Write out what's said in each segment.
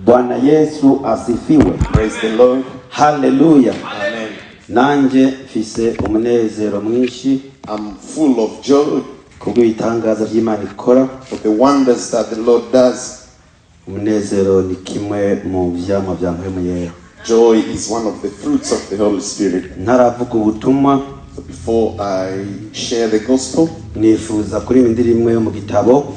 Bwana Yesu asifiwe. Praise the Lord. Haleluya. Amen. Nanjye mfise umunezero mwinshi I'm full of joy kubw'ibitangaza by'Imana ikora. For the wonders that the Lord does. Umunezero ni kimwe mu vyamwa vya Mpwemu Yera. Joy is one of the fruits of the Holy Spirit. Ntaravuga ubutumwa, So before I share the gospel, nifuza kuririmba indirimbo imwe yo mu gitabo,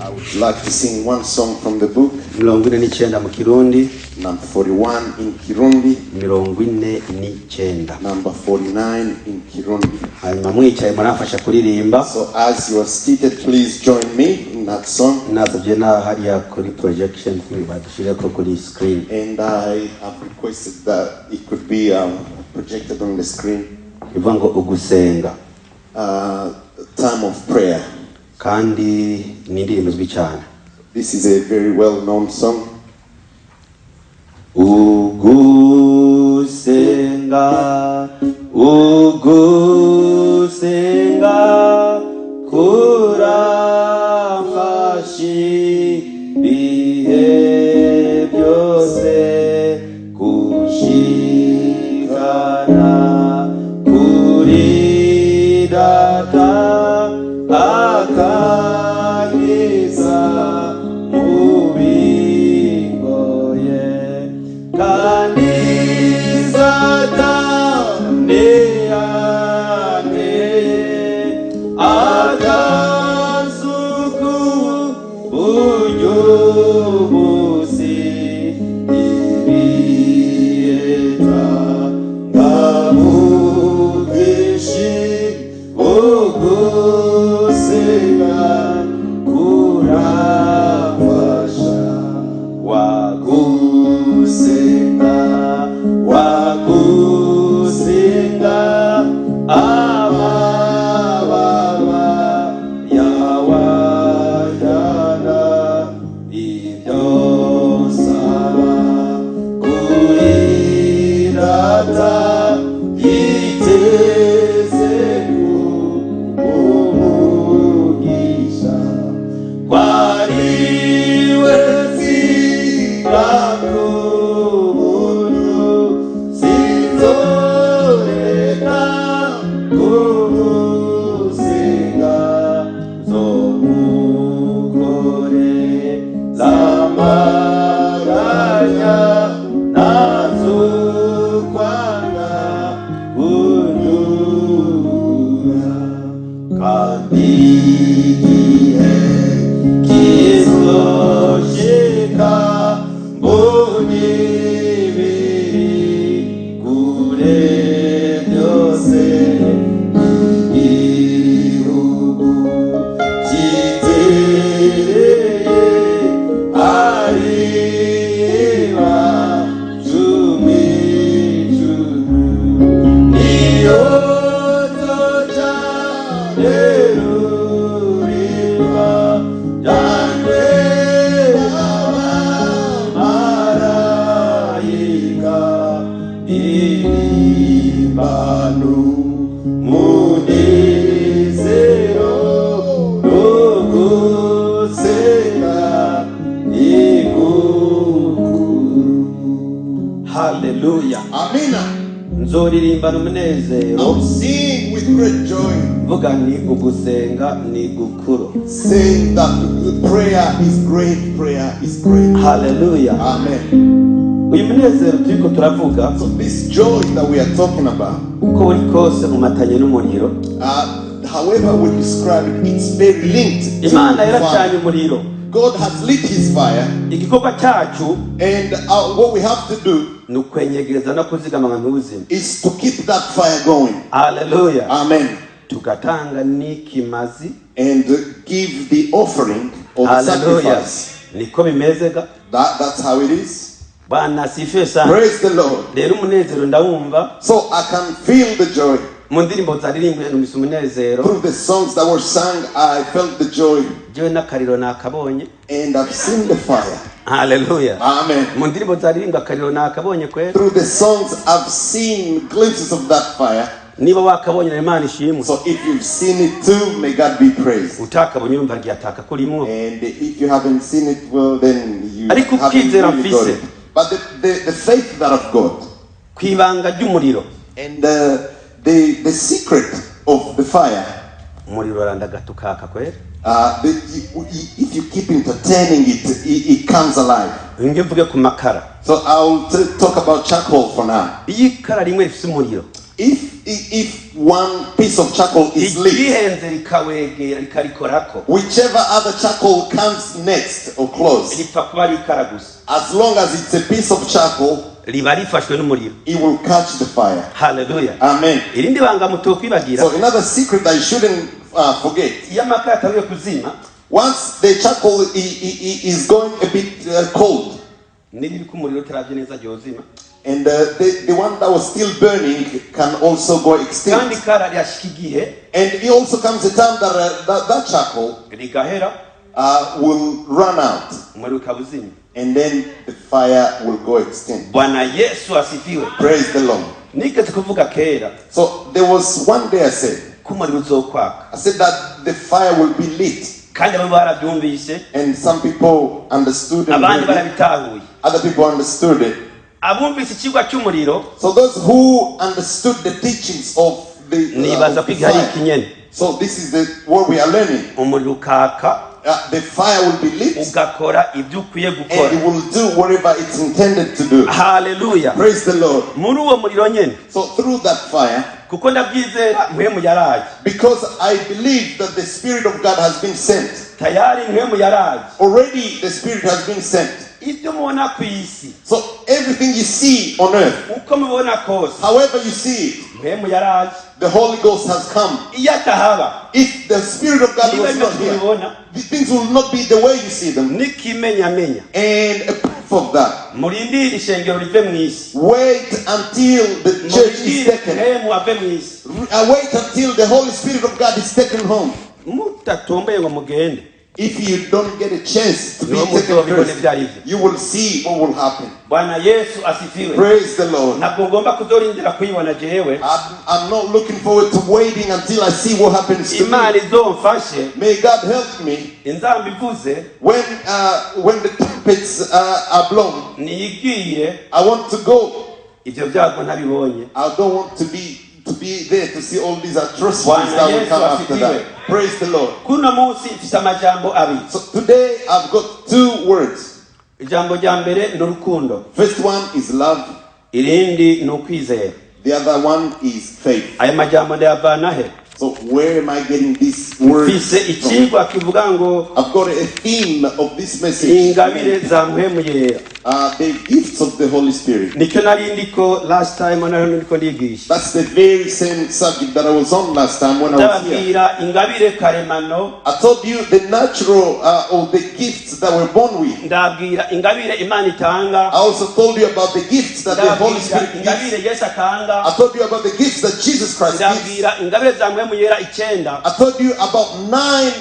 I would like to sing one song from the book, 49 mu Kirundi, number 41 in Kirundi, 49. Number 49 in Kirundi. Hanyuma mwicaye muramfasha kuririmba. So as you are seated, please join me in that song. Nasabye na hariya kuri projection badushireko kuri screen. And I have requested that it could be projected on the screen. Ivuga ngo ugusenga. Time of prayer. Kandi ni indirimbo izwi cyane. This is a very well known song. Ugusenga, ugusenga kuramfasha ibihe byose, kushikana kuri Data, akankiza mu bigoye, kandi Satani yanteye akansuku buryo busi ibiyeta ngabubwishi. Ugusenga kuramfasha, wagusenga, wagusenga, amababa yawajana ibyo nsaba kuri Data, yiteze umugisha kwariwe kubuntu, sinzoreka kumusenga, nzomukorera amaganya, ntazokwanga kunyura, kandi igihe kizoshika mbonye ibiri kure byose, igihugu cyizereye ariba cumi, niyo nzoca nterurirwa janywe abamarayika, ndirimbanu munezero no gusenga igukuru. Haleluya. Amina. Nzoririmbana umunezero, I will sing with great joy, mvuga ni ugusenga ni gukuru. Saying that prayer is great, prayer is great. Haleluya. Amen. Uyu munezero turiko turavuga, So this joy that we are talking about, uko uri kose umatanye n'umuriro. However we describe it, it's very linked to Imana yaracanye fire. Umuriro. God has lit his fire, Igikorwa cyacu and what we have to do ni ukwenyegereza no kuzigama ngo ntuzime. Is to keep that fire going. Haleluya. Amen. Tugatanga n'ikimazi. And give the offering or the Haleluya. Sacrifice. Niko bimeze ga. That's how it is. Bwana asifiwe sana. Praise the Lord. Rero umunezero ndawumva. So I can feel the joy. Mu ndirimbo zaririmbwe numvise umunezero. Through the songs that were sung, I felt the joy Jewe n'akariro nakabonye. And I've seen the fire. Haleluya. Amen. Mu ndirimbo zaririmbwe akariro nakabonye kwera. Through the songs, I've seen glimpses of that fire. Niba wakabonye na Imana ishimwe. So if you've seen it too, may God be praised. Utakabonye urumva ryataka kurimwo. And if you haven't seen it, well, then you Ariko haven't ukwizera really got mfise. it. But the faith that I've got Ku ibanga ry'umuriro, and the secret of the fire, umuriro urandagata ukaka kwera. If you keep entertaining it, it comes alive. Nge mvuge ku makara. So I'll talk about charcoal for now. Iyo ikara rimwe rifise umuriro, If one piece of charcoal is lit, igihenze rikawegera rikarikorako, whichever other charcoal comes next or close, ripfa kuba ari ikara gusa, as long as it's a piece of charcoal, riba rifashwe n'umuriro. It will catch the fire. Haleluya. Amen. Irindi banga mutokwibagira, So another secret that you shouldn't forget: iyo amakara atabuye kuzima, once the charcoal is going a bit cold, n'iriri ko umuriro utaravye neza ryozima, and the one that was still burning can also go kandi extinct. Ikara rirashika igihe And it also comes a time that that charcoal rigahera, will run out, umuriro ukaba uzimye. And then the fire will go extinct. Bwana Yesu asifiwe. Praise the Lord. Nigeze kuvuga kera So there was one day I said, ko umuriro uzokwaka, I said that the fire will be lit, kandi bamwe barabyumvise, and some people understood and abandi heard it. barabitahuye. Other people understood it. Abumvise ikigwa cy'umuriro, So those who understood the teachings of the, nibaza of ko the igihe ari fire. ikinyene. So this is the what we are learning. Umuriro ukaka, The fire will be lit ugakora ibyo ukwiye gukora. And it will do whatever it's intended to do. Haleluya. Praise the Lord. Muri uwo muriro nyene, So through that fire, kuko ndabyizera mpwemu yaraje, because I believe that the Spirit of God has been sent. Tayari mpwemu yaraje. Already the Spirit has been sent. Ibyo mubona ku isi, So everything you see on earth, uko mubibona kose, however you see it, mpwemu yaraje. The Holy Ghost has come. Iyo atahaba, If the Spirit of God niba was bimwe not here, tubibona, the things will not be the way you see them. n'ikimenyamenya, And a proof of that, murindire ishengero rive mu isi, wait until the church is murindire taken. mpwemu ave mu isi. Wait until the Holy Spirit of God is taken home. Mutatomboye ngo mugende, If you don't get a chance to be niho taken muzobibona first, ibyo ari byo. You will see what will happen. Bwana Yesu asifiwe. Praise the Lord. Ntabwo ngomba kuzorindira kuyibona jewe. I'm not looking forward to waiting until I see what happens to Imana me. izomfashe, May God help me inzamba ivuze, when the trumpets are blown. Niyigire. I want to go. Ibyo byago ntabibonye. I don't want to be there to see all these atrocities Bwana that will Yesu come after asifiwe. that. Praise the Lord. Kuno munsi mfise amajambo abiri. So today I've got two words. Ijambo rya mbere ni urukundo, First one is love. Irindi ni ukwizera. The other one is faith. Aya majambo ndayavana he? So where am I getting these words Mfise from? ikigwa kivuga ngo I've got a theme of this message. ingabire za mpwemu yera. The gifts of the Holy Spirit. Nicyo nari ndiko last time naho ndiko ndigisha. That's the very same subject that I was on last time when I was here. Ndababwira ingabire karemano, I told you the natural or the gifts that we're born with. Ndabwira ingabire Imana itanga, I also told you about the gifts that the Holy ndababwira Spirit gives. ingabire Yesu atanga, I told you about the gifts that Jesus Christ gives. Ndabwira ingabire za mpwemu yera icyenda, I told you about nine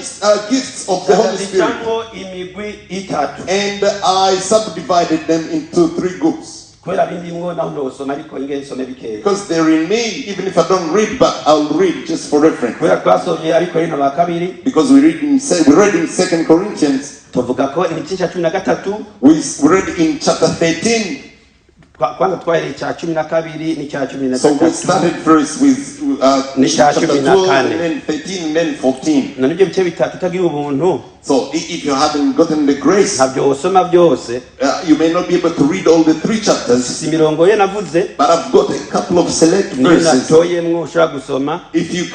gifts of the Holy Spirit. ndazicamwo imigwi itatu. And I subdivided them into three groups. Kubera bindimwo naho ndosoma ariko inge nsome bikeya. Because they're in me, even if I don't read, but I'll read just for reference. Kubera twasomye ariko hino ba kabiri, Because we read in Second Corinthians, tuvuga ko ni igice cya 13. We read in chapter 13. Kwanza twahereye icya 12 n'icya cumi na So we gatatu. Started first with Ni cya chapter cumi na 12, kane. and then 13, and then 14. None ibyo bice bitatu utagira ubuntu, So if you haven't gotten the grace, ntabyo wosoma byose. You may not be able to read all the three chapters, Si imirongo ye navuze, but I've got a couple of select niyo verses. natoyemwo ushobora gusoma, If you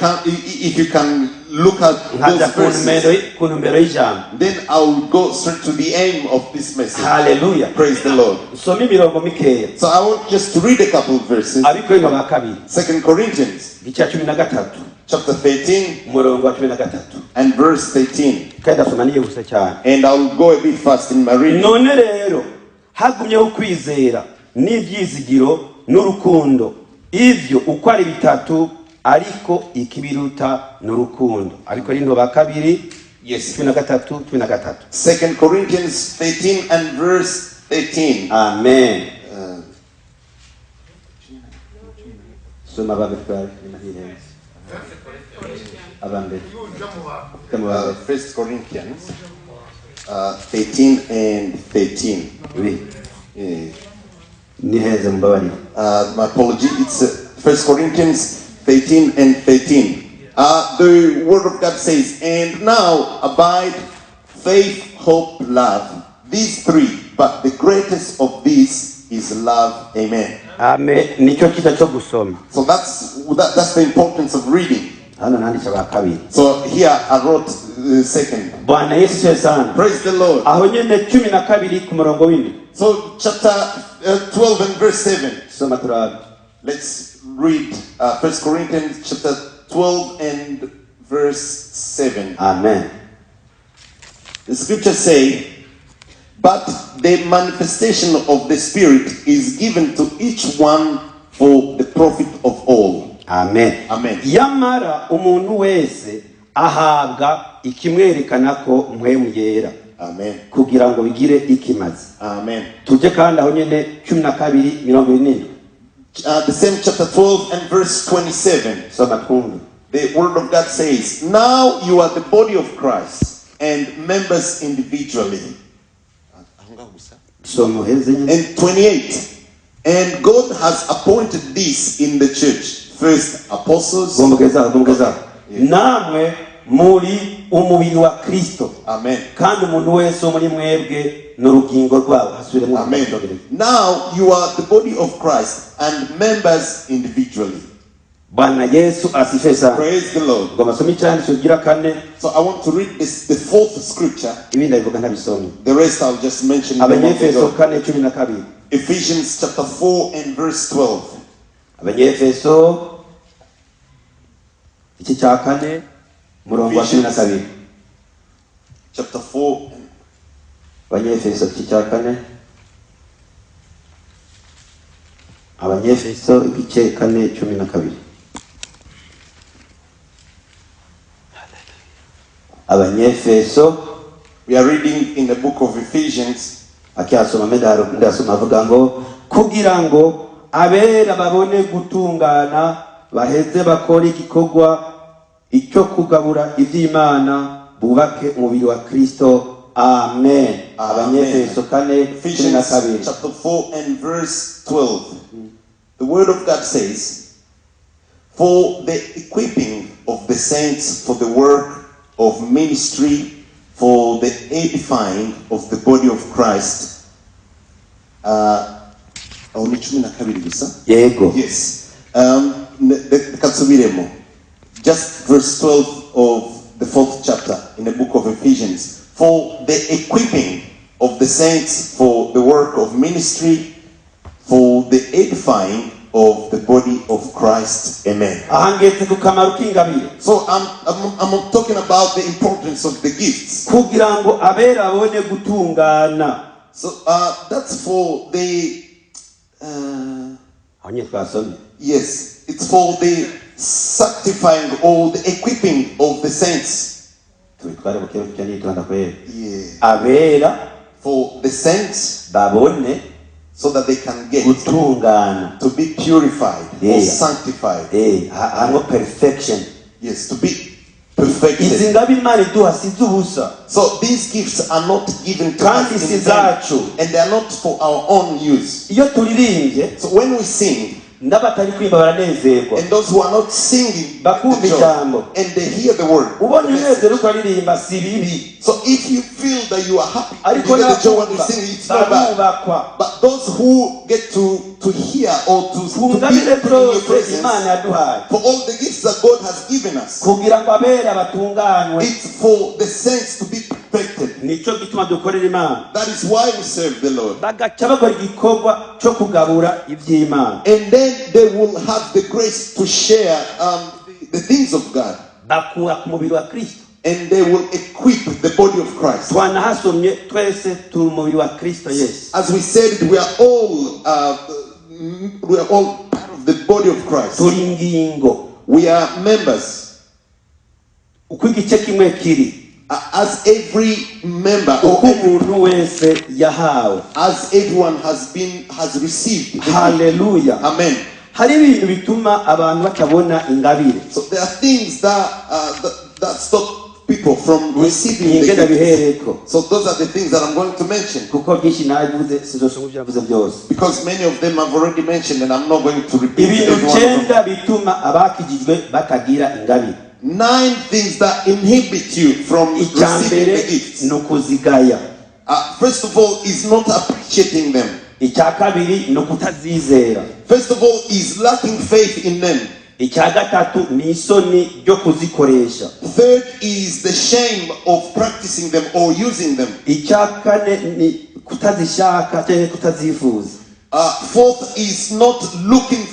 can look at nkajya those ku ntumbero verses, ku ntumbero y'ijambo. Then I'll go straight to the aim of this message. Haleluya. Praise the Lord. Usome imirongo mikeya. So I want just to read a couple of verses. Abakorinto ba kabiri, Second Corinthians igice cya 13, chapter 13 umurongo wa 13. And verse 13. Kandi ndasoma niyihuse cyane. And I'll go a bit fast in my reading. None rero hagumyeho kwizera n'ibyizigiro n'urukundo, ivyo uko ari bitatu, ariko ikibiruta n'urukundo. Abakorinto ba kabiri, 13 13. Second Corinthians 13 and verse 13. Amen. Soma abambere turabe nyuma ntirenze abambere. Soma abambere. First Corinthians 13 and 13. Oui. Yeah. Niheze mumbabarire. My apology. It's First Corinthians 13 and 13. The Word of God says, "And now abide faith, hope, love. These three, but the greatest of these is love." Amen. Amen, nicyo cyiza cyo gusoma. So that's the importance of reading. Hano nanditse aba kabiri. So here I wrote the second. Bwana Yesu asifiwe sana. Praise the Lord. Aho nyene 12 ku murongo w'indwi. So chapter 12 and verse 7. Soma turabe. Let's read 1 Corinthians chapter 12 and verse 7. Amen. The scriptures say, "But the manifestation of the Spirit is given to each one for the profit of all." Amen. Amen. Yamara umuntu wese ahabwa ikimwerekana ko Mpwemu Yera Amen. Kugira ngo bigire ikimazi. Amen. Tujye kandi aho nyene 12:27. The same chapter 12 and verse 27. Soma twumve. The word of God says, "Now you are the body of Christ and members individually." Soma uheze nyene. And 28. "And God has appointed this in the church. First apostles." Gombogezaho, gombogezaho. Namwe muri umubiri wa Kristo Amen. Kandi umuntu wese wo muri mwebwe ni urugingo rwawo. Hasubiremo. Amen. Now you are the body of Christ and members individually. Bwana Yesu asifiwe sana. Praise the Lord. Ngo basome icyanditso kigira kane. So I want to read this, the fourth scripture. Ibindi ndabivuga ntabisomye. The rest I'll just mention in the month Abanyefeso ago. 4:12. Ephesians chapter 4 and verse 12. Abanyefeso iki cya kane murongo wa 12. Chapter 4 and Abanyefeso igice cya kane, Abanyefeso igice 4:12, Abanyefeso. We are reading in the book of Ephesians. Akiyasoma ndasoma avuga ngo kugira ngo abera babone gutungana baheze bakore igikorwa icyo kugabura iby'Imana bubake umubiri wa Kristo. Amen. Abanyefeso 4:12. Ephesians chapter 4 and verse 12. The word of God says, "For the equipping of the saints for the work of ministry, for the edifying of the body of Christ." Aho ni 12 gusa? Yego. Yes. Reka nsubiremo. Just verse 12 of the fourth chapter in the book of Ephesians. "For the equipping of the saints for the work of ministry, for the edifying of the body of Christ." Amen. Aha ngeze ku kamaro k'ingabire. So I'm talking about the importance of the gifts. Kugira ngo abera babone gutungana. So that's for the. Aho nyine twasomye. Yes, it's for the sanctifying or the equipping of the saints. Tubitware buke buke nitonda kwera. Yeah. Abera For the saints babone so that they can get gutungana. To be purified or sanctified. Eh, harimo perfection. Yes, to be Izi perfected. ngabire Imana iduha si iz'ubusa. So these gifts are not given to Kandi us si in vain, zacu. And they are not for our own use. Iyo turirimbye So when we sing, n'abatari kwimba baranezerwa and those who are not singing, bakumva the joy, ijambo. And they hear the word, Ubonye the message. umunezero ukaririmba si bibi. So if you feel that you are happy, you Ariko get the joy when you n'abakumva sing, it's not bad. barubakwa. But those who get to hear or Ku to be ngabire in your zose presence, Imana yaduhaye for all the gifts that God has given us, kugira ngo abera batunganywe. It's for the saints to be perfected. Nicyo gituma dukorera Imana. That is why we serve the Lord. Bagaca bakora igikorwa cyo kugabura iby'Imana. And then they will have the grace to share the things of God. Bakubaka umubiri wa Kristo. And they will equip the body of Christ. Twanahasomye twese turi umubiri wa Kristo Yesu. As we said, we are all part of the body of Christ. Turi ingingo. We are members. Uko igice kimwe kiri As every member or uko umuntu wese yahawe. as everyone has received the gift. Haleluya. Amen. Hari ibintu bituma abantu batabona ingabire. So there are things that stop people from receiving the Ingenda gifts. bihereko. So those are the things that I'm going to mention. Kuko byinshi nabivuze, sinzosoma ibyo navuze byose. Because many of them I've already mentioned and I'm not going to repeat Ibintu every one of them. cenda bituma abakijijwe batagira ingabire. Nine things that inhibit you from Icya receiving mbere the gifts. Ni ukuzigaya. First of all, is not appreciating them. Icya kabiri ni ukutazizera. First of all, is lacking faith in them. Icya gatatu ni isoni ryo kuzikoresha. Third is the shame of practicing them or using them. Icya kane ni kutazishaka cyangwa kutazifuza. Fourth is not looking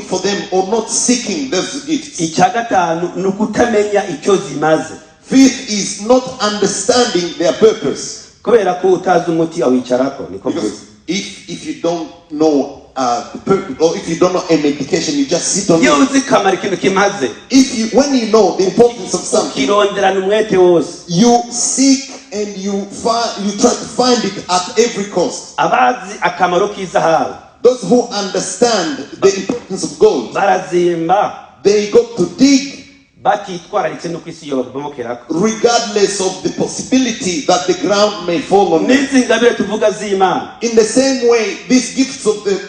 for them or not seeking those gifts. Icya gatanu ni ukutamenya icyo zimaze. Fifth is not understanding their purpose. Kubera ko utazi umuti awicarako, niko mvuze. Because if you don't know the purpose, or if you don't know a medication, you just sit on Iyo it. uzi kamaro ikintu kimaze, If you when you know the importance of something, ukironderana umwete wose. You seek and you try to find it at every cost. Abazi akamaro k'izahabu, Those who understand the importance of gold, barazimba they go to dig batitwararitse no ku isi iyo babomokerako. Regardless of the possibility that the ground may fall on them. N'izi ngabire tuvuga z'Imana, In the same way, these gifts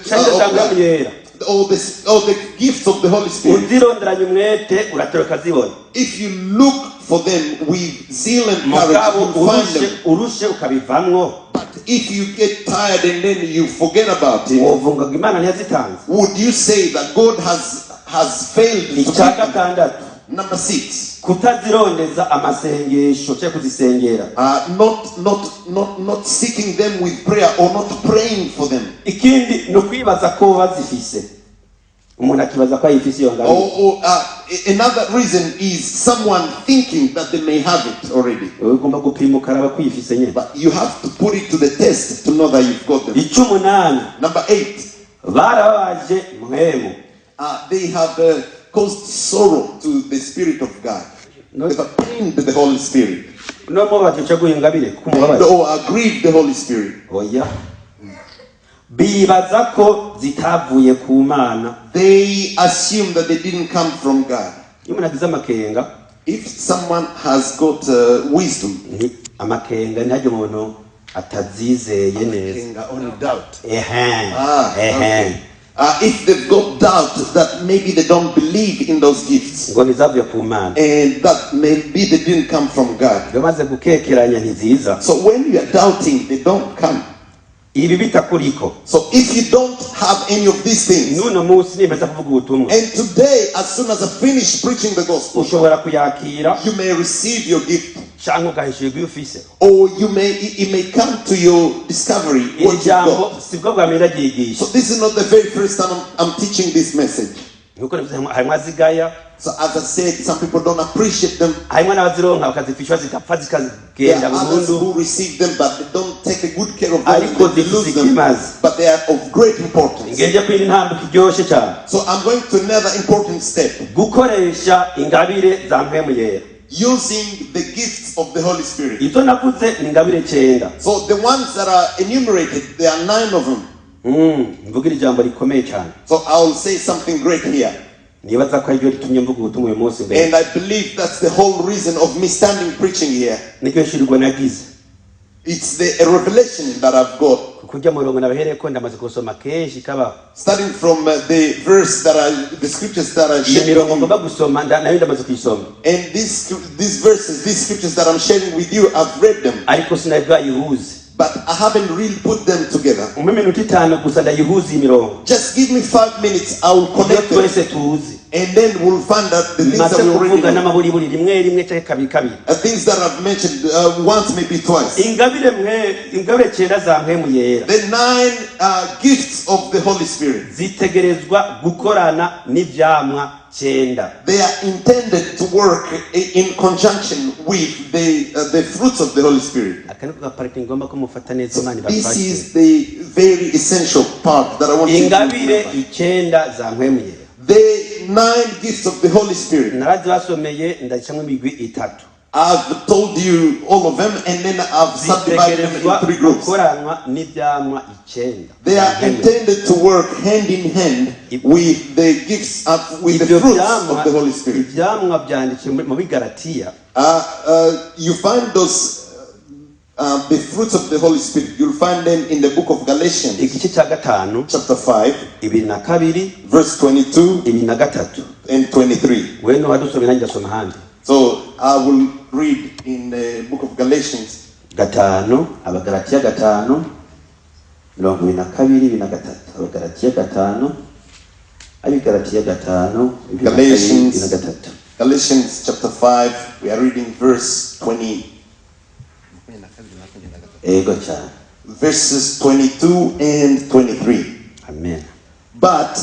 cyangwa of za God, Yera, or the gifts of the Holy Spirit, uzironderanye umwete uratera ukazibona. If you look for them with zeal and courage, Mugabo you find urushe them. urushe ukabivamwo, But if you get tired and then you forget about it, wovuga ngo Imana ntiyazitanze? Would you say that God has failed to Icya give them? gatandatu, Number six, kutazirondeza amasengesho cyangwa kuzisengera. not seeking them with prayer or not praying for them. Ikindi ni ukwibaza ko bazifise, umuntu akibaza ko ayifise iyo ngabire. Or another reason is someone thinking that they may have it already. Wowe ugomba gupima ukaraba ko uyifise nyine. But you have to put it to the test to know that you've got them. Icy'umunani, Number eight, barababaje Mpwemu. They have caused sorrow to the Spirit of God. No. They have pained the Holy Spirit. No mubabaje uca guha ingabire kuko umubabaje? Or grieved the Holy Spirit. Oya, bibaza ko zitavuye ku Mana. They assume that they didn't come from God. Iyo umuntu agize amakenga, If someone has got wisdom, amakenga ntihajye umuntu atazizeye neza. Only doubt. Ehe. Ah, Ehe. okay. If they've got doubt that maybe they don't believe in those gifts Ngo ntizavuye ku Mana, and that maybe they didn't come from God. bamaze gukekeranya ntiziza. So when you are doubting, they don't come. Ibi bitakuriko, So if you don't have any of these things, n'uno munsi nimeza kuvuga ubutumwa, and today, as soon as I finish preaching the gospel, ushobora kuyakira you may receive your gift, cyangwa ugahishurirwa iyo ufise. Or you may it may come to your discovery Iri what you've jambo got. sibwo bwa mbere ndaryigisha. So this is not the very first time I'm teaching this message. Nkuko nabivuze, harimo azigaya, So as I said, some people don't appreciate them. Harimo n'abazironka bakazipfishwa zigapfa There zikagenda are others burundu. Who receive them, but they don't take a good care of them. Ariko And they lose zifise them. ikimazi. But they are of great importance. Ngenje kwiri intambwe iryoshye cyane. So I'm going to another important step. Gukoresha ingabire za Mpwemu Yera. Using the gifts of the Holy Spirit. Ibyo navuze ni ingabire cyenda. So the ones that are enumerated, there are nine of them. Mvuga iri jambo rikomeye cyane. So I'll say something great here. Nibaza ko ariryo ritumye mvuga ubutumwa uyu munsi mbere. And I believe that's the whole reason of me standing preaching here. Nicyo hishurirwa nagize. It's the a revelation that I've got. Kuko ujya murongo nabahereye ko ndamaze gusoma kenshi kabaho. Starting from the scriptures that I Iyo shared mirongo with you. ngomba gusoma nayo ndamaze kuyisoma. And these verses, these scriptures that I'm sharing with you, I've read them. Ariko sinari bwayihuze. But I haven't really put them together. Umpe iminota 5 gusa ndayihuza iyi mirongo. Just give me 5 minutes, I will Iyo connect them. twese tuzi. And then we'll find out the things Maze that we already kuvuga know. n'amaburiburi rimwe rimwe cyangwa kabiri kabiri. Things that I've mentioned once, maybe twice. Ingabire mwe ingabire cyenda za Mpwemu Yera The nine gifts of the Holy Spirit. Zitegerezwa gukorana n'ivyamwa cyenda. They are intended to work in conjunction with the fruits of the Holy Spirit. Aka niko gapariti ngomba ko mufata neza, Imana This ibafashe. Is the very essential part that I want you to Ingabire remember. icyenda za Mpwemu Yera, The nine gifts of the Holy Spirit. narazibasomeye ndacamo imigwi itatu. I've told you all of them, and then I've subdivided them Zitegerezwa in three groups. gukoranwa n'ivyamwa icenda. They are Mpemu. intended to work hand in hand with the gifts, with the Ivyo fruits vyamwa of the Holy Spirit. ivyamwa vyanditse mu Bigalatiya You find those, the fruits of the Holy Spirit, you'll find them in the book of Galatians, igice cya gatanu, chapter 5, 22, verse 22 23. and 23. We nuwadusomera, nanjye ndasoma ahandi. So I will read in the book of Galatians, Gatanu, Abagalatiya 5, 22, 23. Abagalatiya 5, Abigalatiya 5, 22, 23. Galatians chapter 5, we are reading verse 20, Ego cyane. Verses 22 and 23. Amen. But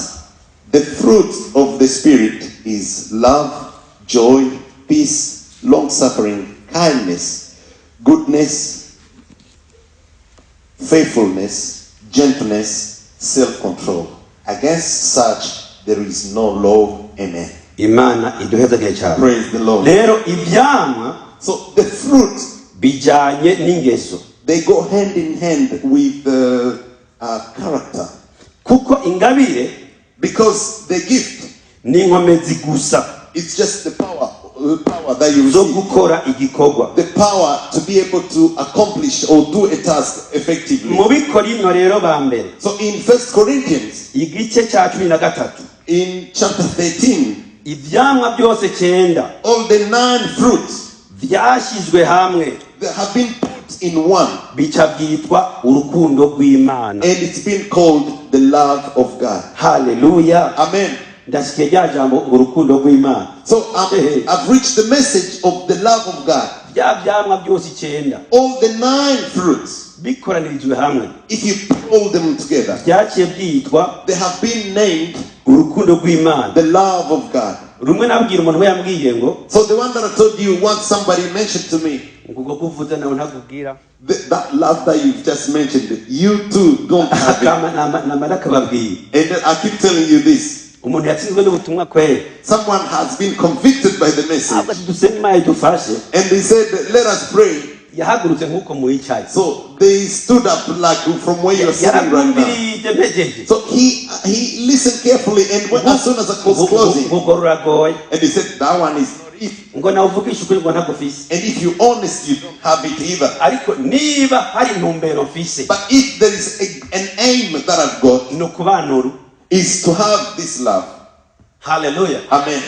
the fruit of the Spirit is love, joy, peace, long suffering, kindness, goodness, faithfulness, gentleness, self control. Against such there is no law. Amen. Imana iduhezagire cyane. Praise the Lord. Rero ivyamwa So the fruit, bijanye n'ingeso, they go hand in hand with character. Kuko ingabire Because the gift, ni inkomezi gusa it's just the power that you zo receive. Gukora igikorwa. The power to be able to accomplish or do a task effectively. Mu Bikorino rero ba mbere, So in First Corinthians, igice cya 13, in chapter 13, ivyamwa byose cyenda all the nine fruits vyashyizwe hamwe, that have been put in one, bica byitwa urukundo rw'Imana. And it's been called the love of God. Haleluya. Amen. Ndashikiye rya jambo ngo urukundo rw'Imana. So I've reached the message of the love of God. Bya vyamwa byose icyenda All the nine fruits, bikoranirijwe hamwe, if you pull them together, byaciye byitwa they have been named urukundo rw'Imana. The love of God. Rumwe nabwira umuntu we yambwiye ngo So the one that I told you once, somebody mentioned to me, ngo ubwo kuvuze nawe ntakubwira. That love that you've just mentioned, you too don't have it. Akama- nama- namara akababwira. And then I keep telling you this. Umuntu yatsinzwe n'ubutumwa kweri. Someone has been convicted by the message. Ahubwo ati dusenge Imana idufashe. And they said, "Let us pray." Yahagurutse nk'uko muyicaye. So they stood up like from where you're sitting right now. Yaragumvirije mpejeje. So he listened carefully, and when, as soon as I was closing, Ngo ruragoye. And he said, "That one is not it." Ngo nawe uvugisha ukuri ngo ntabwo ufise. And if you're honest, you don't have it either. Ariko niba hari intumbero mfise, But if there is an aim that I've got, ni ukubanura. Is to have this love. Haleluya. Amen.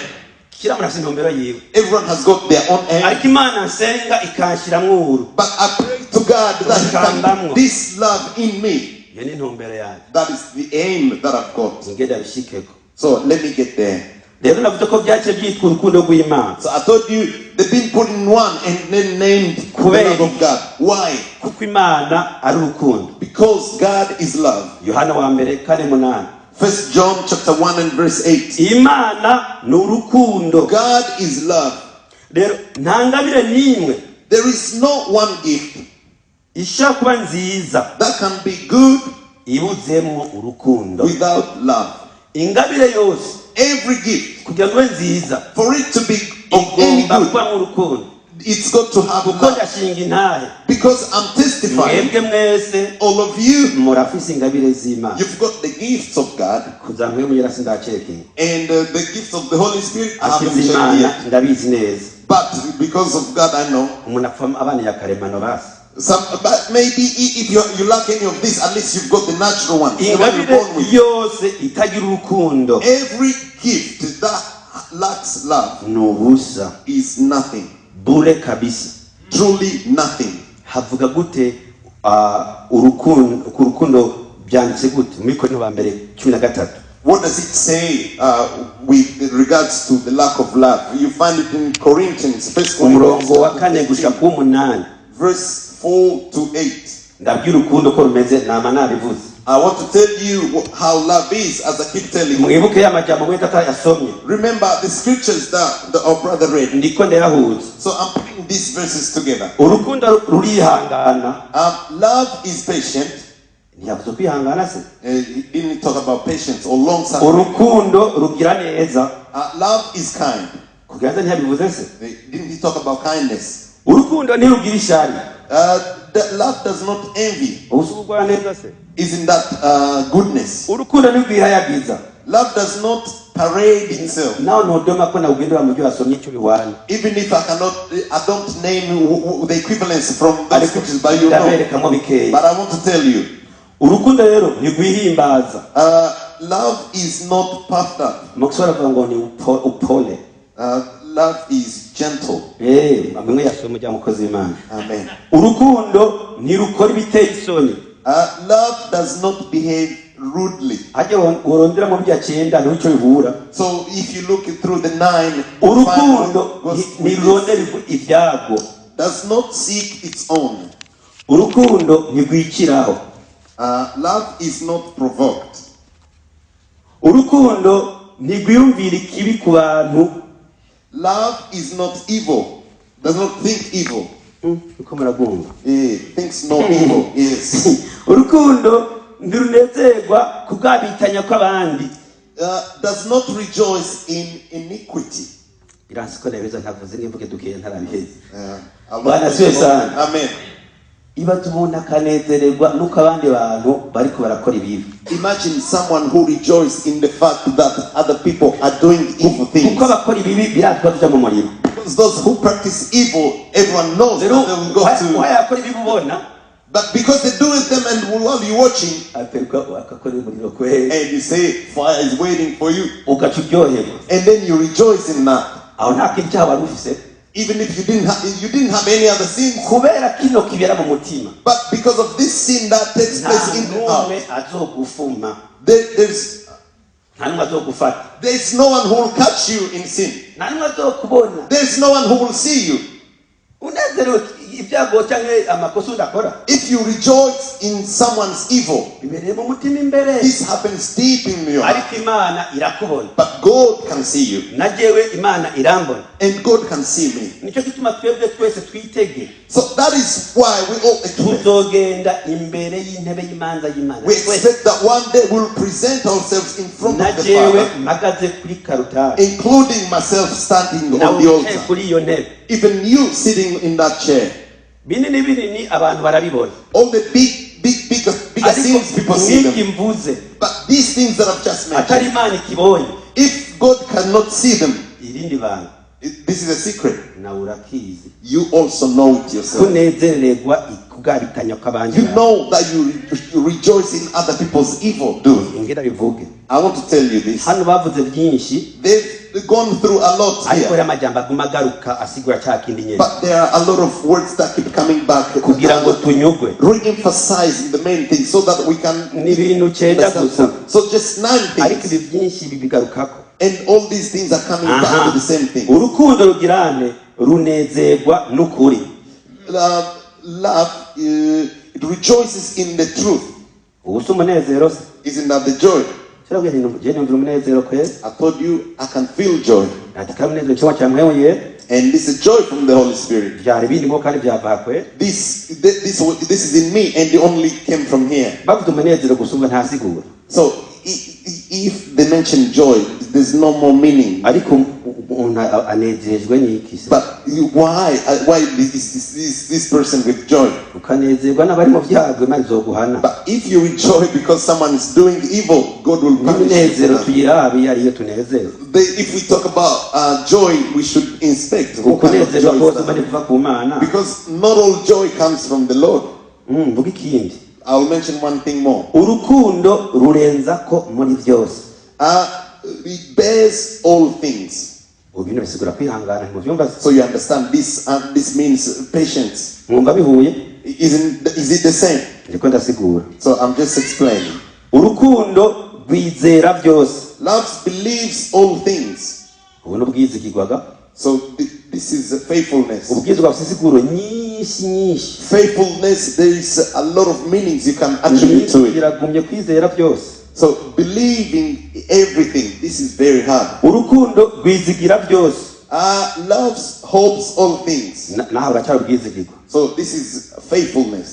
Kila muntu afite intumbero yiwe, Everyone has got their own aim. ariko Imana nsenga ikanshiramwo uru. But I pray to God that He can put this love in me. Iyo ni intumbero yanjye. That is the aim that I've got. Ngenda bishikeko. So let me get there. Rero navuze ko byaciye byitwa urukundo rw'Imana. So I told you they've been put in one and then named the love of God. Why? Kuko Imana ari urukundo. Because God is love. Yohana wa mbere 4:8. First John chapter 1 and verse 8. Imana ni urukundo. God is love. Rero nta ngabire n'imwe There is no one gift ishobora kuba nziza that can be good ibuzemwo urukundo. Without love. Ingabire yose, Every gift, kugira ngo ibe nziza, for it to be of any igomba good, kubamo urukundo. It's got to have Kuko love. ndashinga intahe, Because I'm testifying, mwebwe mwese all of you, murafise ingabire z'Imana. You've got the gifts of God Kuza mwe mugera sindacekinga. And the gifts of the Holy Spirit. I haven't Akiza checked Imana yet. ndabizi neza. But because of God, I know. Umuntu apfa abana ya karemano basi. Some, but maybe if you lack any of this, at least you've got the natural one, the one you're Ingabire born with. Yose itagira urukundo Every gift that lacks love ni ubusa. Is nothing. Bure kabisa. Truly nothing. Havuga gute ah, urukundo ku rukundo byanditse gute muri Korinto ba mbere 13? What does it say with regards to the lack of love? You find it in Corinthians, First Corinthians, Umurongo wa chapter 4 gushika 13, ku w'umunani. Verse 4 to 8. Ndabwira urukundo ko rumeze nama nabivuze. I want to tell you how love is, as I keep telling you. Mwibuke ya majambo mwe tata yasomye. Remember the scriptures that our brother read. Ndiko ndayahuza. So I'm putting these verses together. Urukundo rurihangana. Love is patient. Ntiyavuze kwihangana se? He didn't talk about patience or long suffering. Urukundo rugira neza. Love is kind. Kugira neza ntiyabivuze se? Didn't he talk about kindness? Urukundo ntirugira ishari. The love does not envy. Ubu si ubugwaneza se? Isn't that goodness? Urukundo ntirwihayagiza. Love does not parade itself. Nawe ntudoma ko nawugendera mu byo wasomye icyo bihwana. Even if I cannot, I don't name the equivalence from those Ariko scriptures, but you know. ndaberekamo bikeya. But I want to tell you, Urukundo rero ntirwihimbaza. Love is not puffed up. Mu Kiswahili bavuga ngo ni upole. Love is gentle. Eh, bimwe yasomye ujya mukozi w'Imana. Amen. Urukundo ntirukora ibiteye isoni. Love does not behave rudely. Hajya urondera mu bya cyenda niho icyo bihura. So if you look through the nine, Urukundo find what goes with this. ntirurondera ibyago. Does not seek its own. Urukundo ntirwikiraho. Love is not provoked. Urukundo ntirwiyumvira ikibi ku bantu. Love is not evil. Does not think evil. Uko muragumva? Thinks no evil. Yes. Urukundo ntirunezerwa kugabitanya kw'abandi. Does not rejoice in iniquity. Biransi ko nabeza ntavuze n'imvuge dukeya ntarabiheze. Allah. Bwana asifiwe sana. Amen. Ibaza umuntu akanezererwa nuko abandi bantu bariko barakora ibibi. Imagine someone who rejoices in the fact that other people are doing evil things. Kuko abakora ibibi biratwa tuja mu muriro. Because those who practice evil, everyone knows Rero that they will go to. wayakora ibibi ubona, But because they do it them and while you're watching, aperuka akakora umuriro kweri, and you say fire is waiting for you, ugaca uryoherwa. And then you rejoice in that. Aho nta kindi cyaha wari ufise. Even if you didn't have any other sins, Kubera kino kibera mu mutima, but because of this sin that takes nta place in the heart, n'umwe azogufuma, there's nta n'umwe azogufata, there's no one who will catch you in sin. Nta n'umwe azokubona. There's no one who will see you. Unezerewe ibyago cyangwa amakosa udakora, If you rejoice in someone's evil, bibereye mu mutima imbere. This happens deep in your heart. Ariko Imana irakubona. But God can see you, Na jewe Imana irambona. And God can see me. Nicyo gituma twebwe twese twitege. So that is why we all expect. Tuzogenda imbere y'intebe y'imanza y'Imana We twese. expect that one day we'll present ourselves in front Na of the jewe Father, mpagaze kuri karutari, including myself standing nawe on the wicaye altar, kuri iyo ntebe. Even you sitting in that chair. Binini binini abantu barabibona. All the big, big, bigger, bigger Ariko sins, people see n'iki them. mvuze, But these things that I've just atari mentioned, Imana ikibonye, if God cannot see them, irindi banga, this is a secret. Nawe urakizi. You also know it yourself. Kunezererwa kugabitanya kw'abandi You bantu. Know that you rejoice in other people's evil doing. Ingira bivuge. I want to tell you this. Hano bavuze byinshi, They've gone through a lot ariko here, rero amajambo aguma agaruka asigura cya kindi nyine, but there are a lot of words that keep coming back, kugira ngo tunyugwe. Re-emphasizing the main thing so that we can Ni ibintu cyenda gusa, So just nine ariko things, ibi byinshi ibi bigarukako. And all these things are coming back Aha. to the same thing. Urukundo rugirane runezerwa n'ukuri. Love, it rejoices in the truth. Ubu si umunezero se? Isn't that the joy? Kirabwira nti je numvira umunezero kwezi. I told you I can feel joy, Ati kandi umunezero cyangwa cya mpwemu. And this is joy from the Holy Spirit. Byari birimo kandi byava kwe. This is in me, and it only came from here. Bavuze umunezero gusa umva ntasigura. So if they mention joy, there's no more meaning. Ariko umuntu anezerejwe n'iki se? But why? Why is this person with joy? Ukanezerwa n'abari mu byago, Imana izoguhana. But if you rejoice because someone is doing evil, God will punish you N'iminezero for that. tuyirabe iyo ariyo tunezerwa. If we talk about joy, we should inspect what kind of Ukunezerwa joy kose is mba that. kuva ku Mana. Because not all joy comes from the Lord. Mvuga ikindi. I'll mention one thing more. Urukundo rurenza ko muri byose. It bears all things. Ubu bino bisigura kwihangana ntimubyumva se? So you understand this. This means patience. Mwumva bihuye? Isn't is it the same? Ndiko ndasigura. So I'm just explaining. Urukundo rwizera byose. Love believes all things. Ubu ni ubwizigirwaga. So this is faithfulness. Ubwizigwa bufite insiguro nyinshi nyinshi. Faithfulness, there is a lot of meanings you can attribute to it. Biragumye kwizera byose. So believing everything, this is very hard. Urukundo rwizigira byose. Love hopes all things. Naho uracyari ubwizigirwa. So this is faithfulness.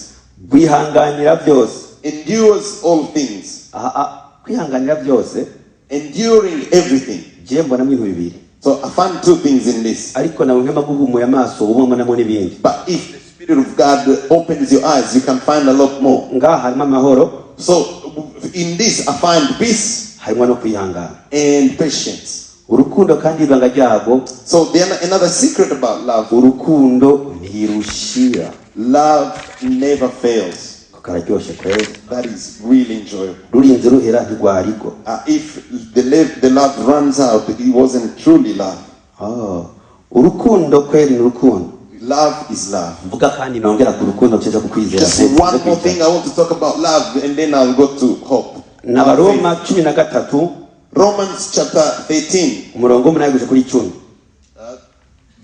Rwihanganira byose. Endures all things. Aha, kwihanganira byose, Enduring everything. je mbonamo ibintu bibiri. So I find two things in this. Ariko nawe mpwemu aguhumuye amaso ubonamo n'ibindi. But if the Spirit of God opens your eyes, you can find a lot more. Ngaha harimo amahoro, So in this, I find peace harimo no kwihangana. And patience. Urukundo kandi ibanga ryarwo, So another secret about love: urukundo ntirushira. Love never fails. Kararyoshye kwezi. That is really enjoyable. Rurinze ruhera ntirwarigwa. If the love runs out, it wasn't truly love. Oh, urukundo kweri ni urukundo. Love is love. Mvuga kandi nongera ku rukundo nshyize ku kwizera. Just one more thing I want to talk about love, and then I'll go to hope. N'Abaroma 13, Romans chapter 13, umurongo w'umunani gushika kuri 10.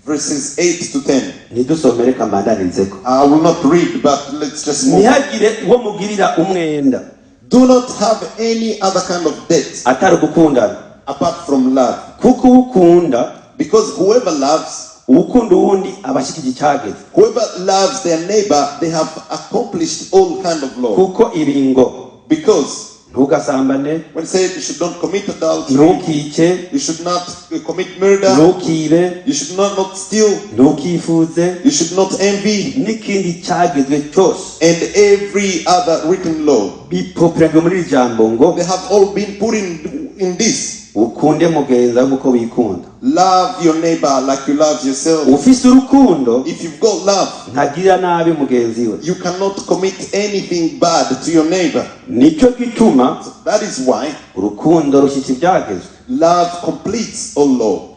Verses 8 to 10. Ntidusomere kambandarizeko. I will not read, but let's just move. Ntihagire uwo mugirira umwenda Do not have any other kind of debt atari ugukundana, apart from love. Kuko uwukunda, Because whoever loves, uwukunda uwundi aba ashikije icyageze. Whoever loves their neighbor, they have accomplished all kind of law. Kuko ibi ngo: Because ntugasambane, when said you should not commit adultery, ntukice, you should not commit murder, ntukibe, you should not steal, ntukifuze, you should not envy, n'ikindi cyagezwe cyose, and every other written law. Bipoperanijwe muri iri jambo ngo: They have all been put in this. Ukunde mugenzi wawe nk'uko wikunda. Love your neighbor like you love yourself. Ufise urukundo If you've got love, ntagirira nabi mugenzi we. You cannot commit anything bad to your neighbor. Nicyo gituma That is why urukundo rushyitsa ibyagezwe. Love completes all law.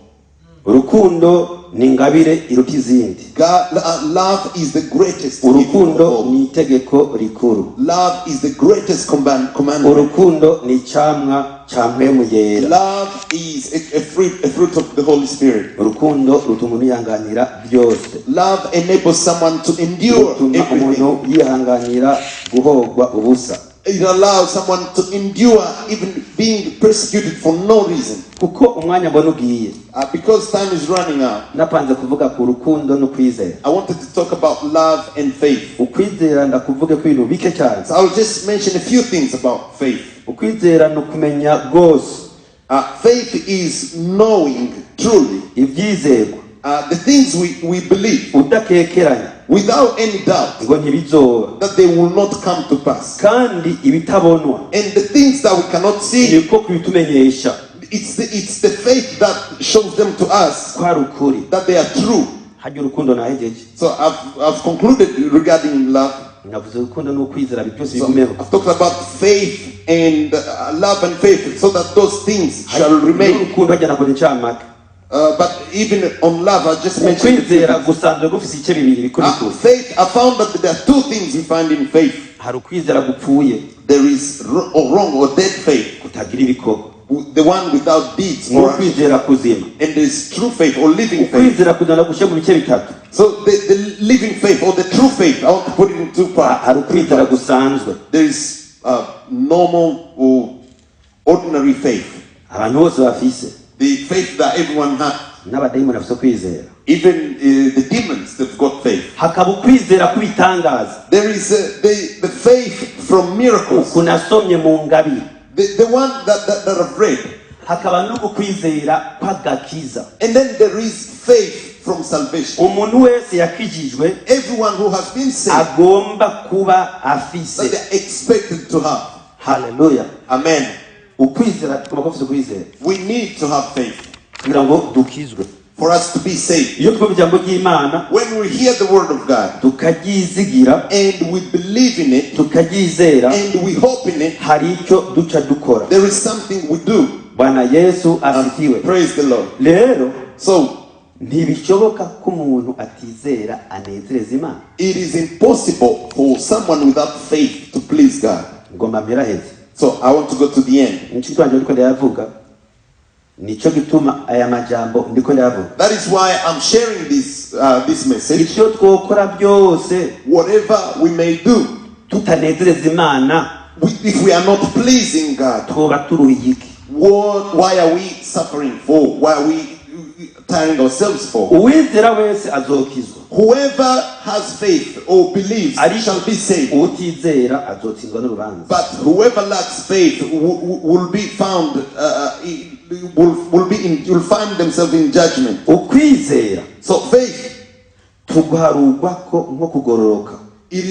Urukundo ni ingabire iruta izindi. Love is the greatest gift of Urukundo all. Ni itegeko rikuru. Love is the greatest commandment. Urukundo ni icyamwa cya Mpwemu Yera. Love is a fruit of the Holy Spirit. Urukundo rutuma umuntu yihanganira byose. Love enables someone to endure Rutuma everything. umuntu yihanganira guhogwa ubusa. It allows someone to endure even being persecuted for no reason. Kuko umwanya mbona ugiye, Because time is running out. Napanze kuvuga ku rukundo no kwizera. I wanted to talk about love and faith. Ukwizera ndakuvuge ko ibintu bike cyane. So I'll just mention a few things about faith. Ukwizera ni ukumenya rwose Faith is knowing truly ibyizerwa, the things we believe udakekeranya without any doubt ngo ntibizoba, that they will not come to pass. Kandi ibitabonwa And the things that we cannot see, niko kubitumenyesha it's the faith that shows them to us ko ari ukuri. That they are true. Hajya urukundo nahejeje. So I've concluded regarding love. Navuze urukundo n'ukwizera byose So bigumeho. I've talked about faith and love and faith so that those things shall remain. N'urukundo hajya nakoze incamake. But even on love, I just mentioned. Ukwizera gusanzwe gufise ibice bibiri bikurikira. Faith, I found that there are two things we find in faith. Hari ukwizera gupfuye, There is or wrong or dead faith, kutagira ibikorwa, the one without deeds, or action. N'ukwizera kuzima. And there's true faith or living faith. Ukwizera kuzima gushyira mu bice bitatu. So the living faith or the true faith, I want to put it in two parts. Hari ukwizera gusanzwe, There is normal or ordinary faith, abantu bose bafise, the faith that everyone has. N'abadayimoni bafise ukwizera. Even the demons, they've got faith. Hakaba ukwizera kw'ibitangaza, There is the faith from miracles, uku nasomye mu ngabire, the one that I've read. Hakaba n'ukwizera kw'agakiza. And then there is faith from salvation. Umuntu wese yakijijwe Everyone who has been saved, agomba kuba afise. That they're expected to have. Haleluya. Amen. Ukwizera tugomba kuba dufise ukwizera We need to have faith kugira ngo dukizwe. For us to be saved. Iyo twumva ijambo ry'Imana, When we hear the word of God tukaryizigira, and we believe in it tukaryizera, and we hope in it, hari icyo duca dukora. There is something we do. Bwana Yesu asifiwe. Praise the Lord. Rero So ntibishoboka ko umuntu atizera anezereza Imana. It is impossible for someone without faith to please God. Ngomba mperaheze. So I want to go to the end. Inshuti wanjye ndiko ndayavuga, nicyo gituma aya majambo ndiko ndayavuga. That is why I'm sharing this message. Icyo twokora byose, Whatever we may do, tutanezereza Imana, if we are not pleasing God, twoba turuhiye iki? Why are we suffering for? Why are we tiring ourselves for? Uwizera wese azokizwa. Whoever has faith or believes Ari- shall be saved. Utizera azotsindwa n'urubanza. But whoever lacks faith will be found, will be in, will find themselves in judgment. Ukwizera So faith, tuguharugwa ko nko kugororoka. it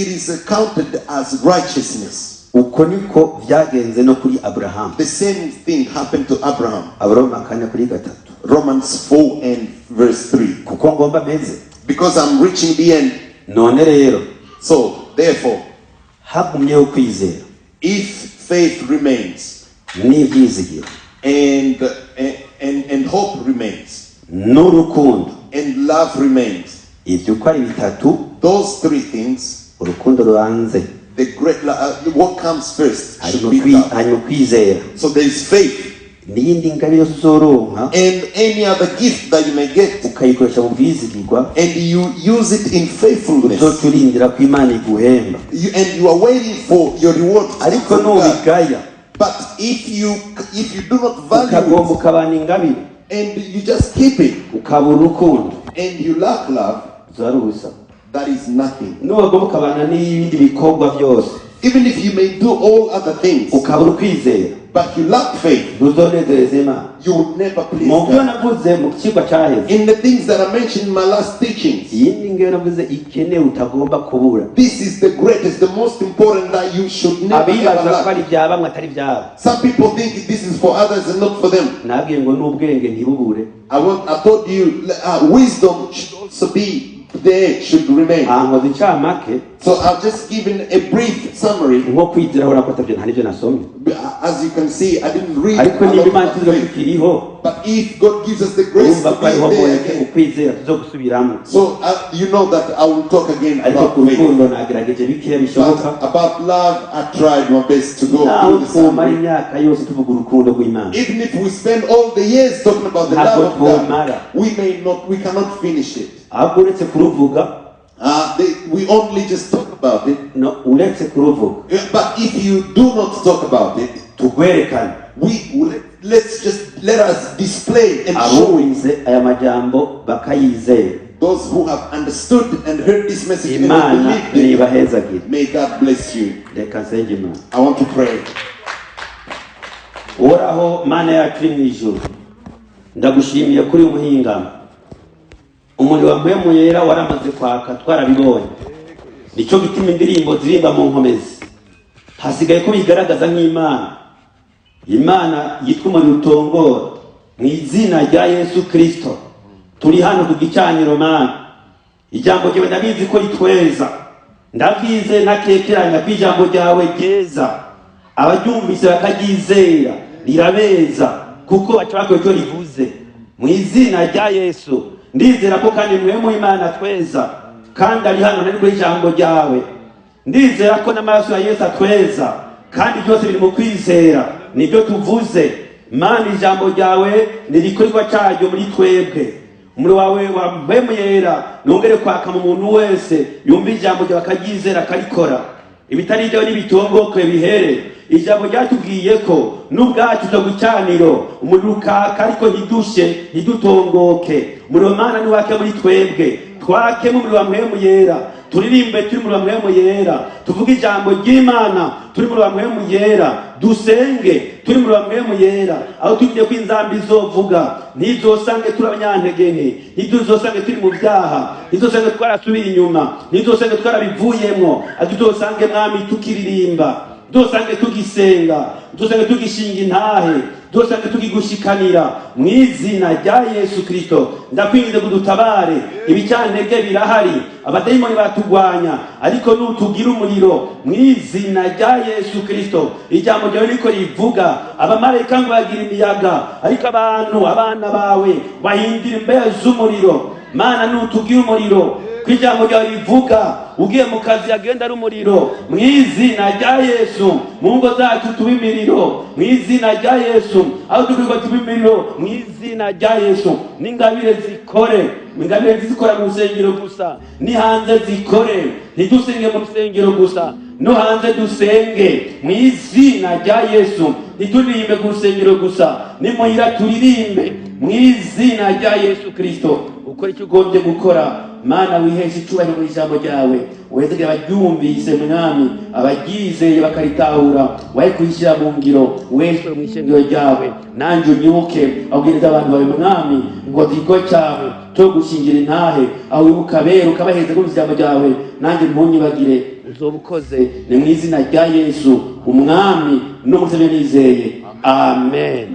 is counted as righteousness. Uko niko byagenze no kuri Aburahamu. The same thing happened to Abraham. Abaroma kane kuri gatatu. Romans 4 and verse 3. Kuko ngomba meze. Because I'm reaching the end. None rero, So, therefore, hagumyeho kwizera if faith remains n'ibyizigiro and hope remains n'urukundo, and love remains, ibyo uko ari bitatu, those three things, urukundo rubanze. the great what comes first should Hanyuma be love. Hanyuma kwizera. So there is faith N'iyindi ngabire yose uzoronka and any other gift that you may get, ukayikoresha mu bwizigirwa, and you use it in faithfulness. uzoca urindira ko Imana iguhemba. And you are waiting for your reward to come Ariko from God. nubigaya, But if you do not value ukagomba it ukabana ingabire, and you just keep it ukabura urukundo, and you lack love, uzoba ari ubusa. That is nothing. Nubagomba ukabana n'ibindi bikorwa byose, Even if you may do all other things, ukabura ukwizera, but you lack faith, ntuzonezereza Imana. You will never please Mu byo God. navuze mu kigwa cyaheze, In the things that I mentioned in my last teachings, iyi ni ngiyo navuze ikenewe utagomba kubura. This is the greatest, the most important that you should never ever Abibaza ko lack. ari ibya bamwe atari ibyabo, Some people think this is for others and not for them. Nabwiye ngo n'ubwenge ntibubure. I told you, wisdom should also be there, should remain. Aha nkoze incamake. So I've just given a brief summary. Nko kwizera aho nako atabyo nta n'ibyo nasomye. As you can see, I didn't read Ariko a niba lot Imana about tuzi ko faith. tukiriho, But if God gives us the grace urumva to ko be ariho there mbonye again, ukwizera tuzo gusubiramo. So you know that I will talk again Ariko about ku faith. rukundo nagerageje bikeya bishoboka. But about love, I tried my best to go Naho through the twomara summary. Imyaka yose tuvuga urukundo rw'Imana, Even if we spend all the years talking about the ntabwo love of God, twomara. we may not, we cannot finish it. Ahubwo uretse kuruvuga, We only just talk about it. No, uretse kuruvuga, But if you do not talk about it, tugwerekane. We let's just let us display and show it. Abumvise aya majambo bakayizera, Those who have understood and heard this message and have Imana believed it, nibahezagire. May God bless you. Reka nsenge Imana. I want to pray. Uhoraho Mana yacu uri mu ijuru, ndagushimiye kuri uyu muhingamo. Umuriro wa Mpwemu Yera waramaze kwaka, twarabibonye. Nicyo gituma indirimbo zirimba mu nkomezi. Hasigaye ko bigaragaza nk'Imana, Imana yitwa umuriro utongora. Mu izina rya Yesu Kirisito, turi hano ku gicaniro. Mana, ijambo ryawe ndabizi ko ritweza. Ndabyize ntakekeranya ko ijambo ryawe ryeza. Abaryumvise bakaryizera rirabeza, kuko baca bakora icyo rivuze. Mu izina rya Yesu, ndizera ko kandi Mpwemu Imana tweza kandi ari hano nari kuri ijambo ryawe. Ndizera ko n'amaraso ya Yesu atweza, kandi byose biri mu kwizera nibyo tuvuze. Mana, ijambo ryawe ni igikorwa cyaryo muri twebwe. Umuriro wawe wa Mpwemu Yera nongere kwaka mu muntu wese yumva ijambo ryawe akaryizera akarikora. Ibitari ibyo n'ibitongoke bihere. Ijambo ryatubwiye ko n'ubwacu tuza gucaniro umuriro ukaka ariko ntidushe, ntidutongoke. Umuriro, Mana, niwake muri twebwe. Twakemo umuriro wa Mpwemu Yera, turirimbe turi muri wa Mpwemu Yera, tuvuge ijambo ry'Imana turi muri wa Mpwemu Yera, dusenge turi muri wa Mpwemu Yera. Aho tugiye ko inzambi izovuga, ntizosange turi abanyantege nke, ntituzosange turi mu byaha, ntituzosange twarasubiye inyuma, ntituzosange twarabivuyemwo, ariko tuzosange, Mwami, tukiririmba, tuzosange tugisenga, tuzosange tugishinga intahe, tuzosange tukigushikanira. Mu izina rya Yesu Kristo, ndakwinginze ngo dutabare. Ibicantege birahari, abadayimoni baratugwanya, ariko nutugira umuriro mu izina rya Yesu Kristo. Ijambo ryawe niko rivuga: abamarayika ngo bagira imiyaga, ariko abantu, abana bawe, bahindira imbeho z'umuriro. Mana, nutugira umuriro, ko ijambo ryawe rivuga ugiye mu kazi agenda ari umuriro. Mu izina rya Yesu, mu ngo zacu tuba imiriro. Mu izina rya Yesu, aho dukorwa tuba imiriro. Mu izina rya Yesu, n'ingabire zikore. Ingabire zikora mu rusengero gusa, ni hanze zikore. Ntidusenge mu rusengero gusa, no hanze dusenge. Mu izina rya Yesu, ntituririmbe ku rusengero gusa, ni muhira turirimbe. Mu izina rya Yesu Kristo. Ukora icyo ugombye gukora. Mana, wiheshe icyubahiro mu ijambo ryawe, wezegere abaryumvise, Mwami, abaryizeye bakaritahura, wahe kurishyira mu ngiro, weshwe mu ishengero ryawe. Nanjye unyuke abwiriza abantu bawe, Mwami, ngo igikorwa cyawe cyo gushingira intahe, aho wibuka abera ukabaheza kumva ijambo ryawe, nanjye ntunyibagire, uzoba ukoze. Ni mu izina rya Yesu, Umwami n'Umukiza, nizeye, amen.